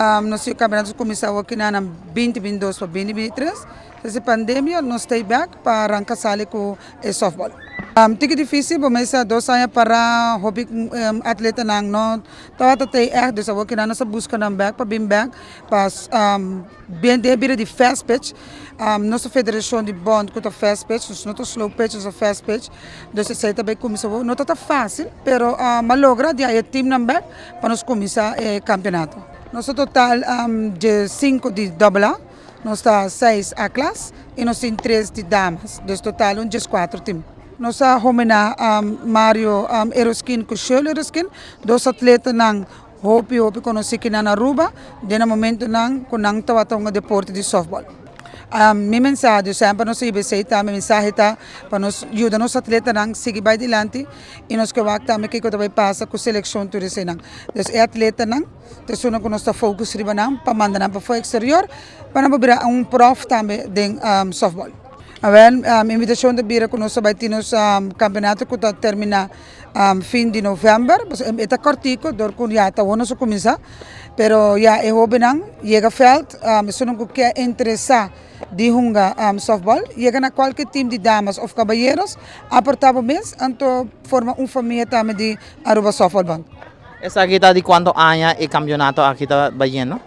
Nos campeonato a cuminsa awo na 2022 pa 2023. Desde pandemia nos stay back pa arranca sali cu e softball. Tiki dificil, bo mesa 2 aña para hopi atletanan no tabata tey echt, dus awo nos a busca nan back pa bin back pa bin den bira di fast pitch. Nos federacion di bond cu ta fast pitch, dus no ta slow pitch, nos ta fast pitch. Dus esey ta bay cuminsa, no ta facil, pero m'a logra di haya team nan back pa nos cuminsa e campeonato. Nos total di 5 di double A, nos ta 6 A klas y nos tin 3 di damas, dus total un 14 team. Nos a homina Mario Eroskin cu Shirley Eroskin, dos atletanan hopi hopi conoci aki na Aruba, den momentonan cu nan tabata un deporte di softball. Mi mensahe, semper nos IBC ta, mi mensahe ta pa nos yuda nos atletanan sigui bay dilanti y nos ke wak tambe kico ta bay pasa cu seleccion tur eseynan. Dus e atletanan, ta esunnan cu nos ta focus riba nan pa manda nan pa exterior, pa nan por bira un prof tambe den softball. Awel, invitacion ta bira cu nos ta bay tin nos campeonato cu ta termina fin di november. E ta cortico, door cu ya ta nos a cuminsa, pero ya e hobennan yega veld, esunnan cu kier interesa di hunga softball, yega na cualkier team di damas of caballeros, aporta bo mes, anto forma un famia tambe di Aruba Softball Bond. Esaki ta di cuanto aña e campeonato aki ta bayendo?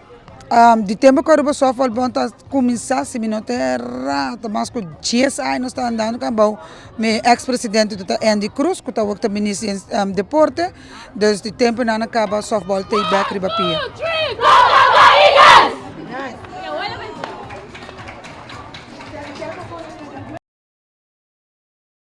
Di tempo cu Aruba Softball Bond a cuminsa, si mi no ta era, mas cu 10 aña nos ta andando caba. Mi ex-presidente ta Andy Cruz, cu ta ta minister di deporte, dus di tempo nan a caba softball ta back riba pia. Two, three, go, go, go, Eagles!